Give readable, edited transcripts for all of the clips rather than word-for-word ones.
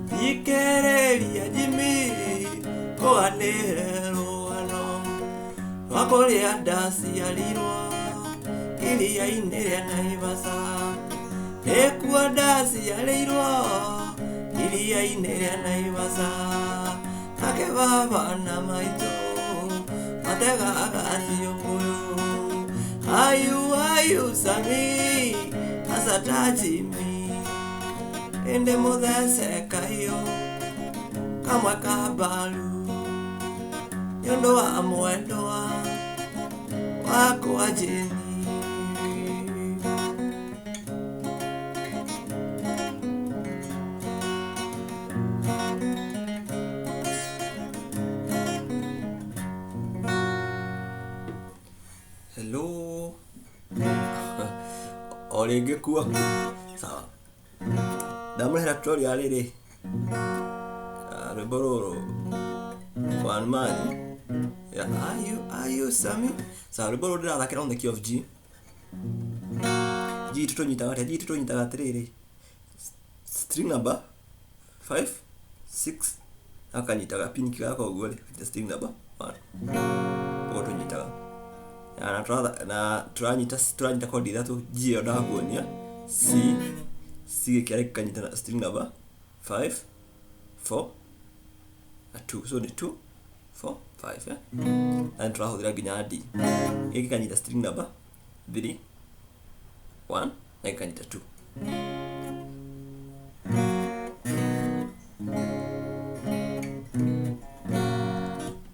Thikĩrĩria Jimmy kũganĩre rũgano rwa kũrĩa ndaciarirwo iria-inĩ rĩa Naivasha. Nĩkuo ndaciarĩirwo iria-inĩ rĩa Naivasha. Nake baba na maitũ mategaga ciũngũyũ. Ayu ayu Sami asata Jimmy ĩndĩ mũthece kahiũ kamwe ka mbaru nĩ ũndũ wa mwendwa wakwa Jane. Hello. O rĩngĩ kuo. Sawa. Ndamũrehera tutorial rĩrĩ rwĩmbo rũrũ One Man ya Ayu Ayu Sami. Sawa, rwĩmbo rũrũ ndĩrathakĩra on the key of G. G tũtũnyitaga atĩa? G tũtũnyitaga atĩrĩrĩ, string number 5 6 akanyitaga pinki gaka ũguo rĩ, string number 1 ũguo tũnyitaga na tũratha na tũranyita tũranyita kondi ithatũ. G ĩyo ndakuonia, C C gĩkĩara gĩkanyita na string number 5 4 na 2, so nĩ 2 4 5, eh? Na nĩ tũrahũthĩra nginya D, gĩkĩ gĩkanyita string number 3 1 na gĩkanyita 2.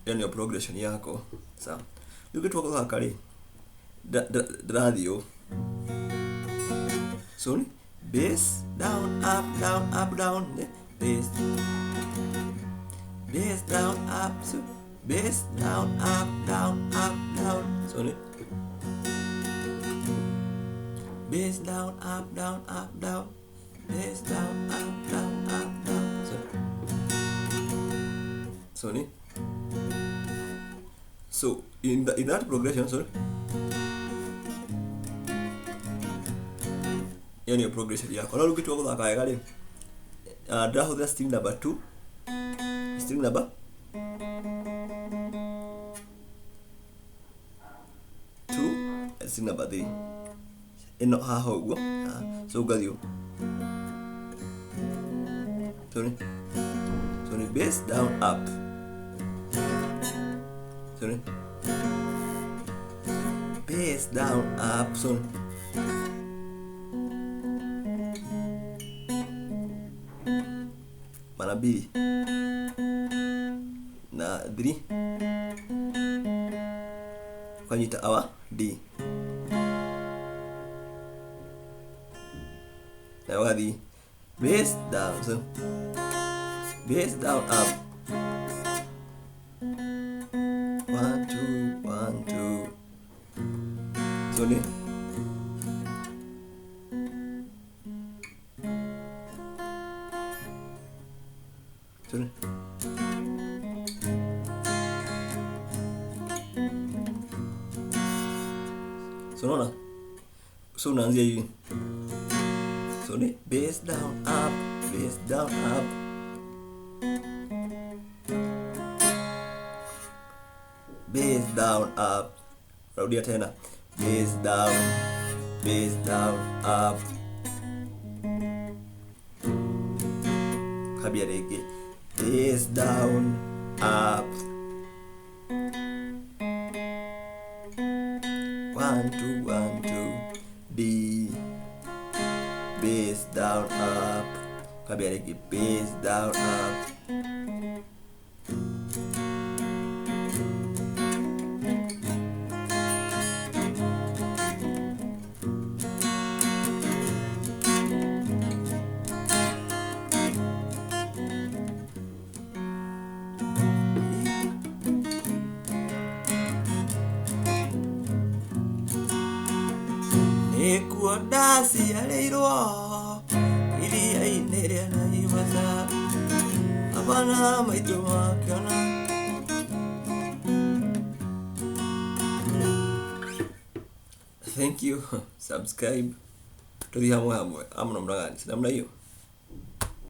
Ĩyo nĩyo progression yakwa. Sawa, rĩu ngĩtua gũthaka rĩ, ndĩrathiĩ ũũ, so nĩ bass down up down up down, nĩ bass bass down up, so bass down up down up down, so nĩ bass down up down up down, bass down up down up down, so so nĩ so in that progression, sorry, ĩyo nĩyo progression yakwa. No rĩu ngĩtua gũthaka wega rĩ, ndĩrahũthĩra string number 2, string number 2 and string number 3 ĩno haha ũguo. So ngathiĩ ũũ. Sorry, sorry, bass down up, sorry, bass down up, sorry, mara mbili na 3 ukanyita awa D na ũgathiĩ bass down, so bass down up, 1 2 1 2, so nĩ sorry, so unaona, so unaanzia hivi, so ni bass down up, bass down up, bass down up, rudia tena bass down, bass down up, kabia rĩngĩ bass down up, 1 2 1 2 D, bass down up, kabia rĩngĩ bass down up. Nĩkuo ndaciarĩirwo iria-inĩ rĩa Naivasha. Baba na maitũ makĩona. Thank you. Subscribe. Tuthiĩ hamwe hamwe. Ama namna gani? Si namna hiyo.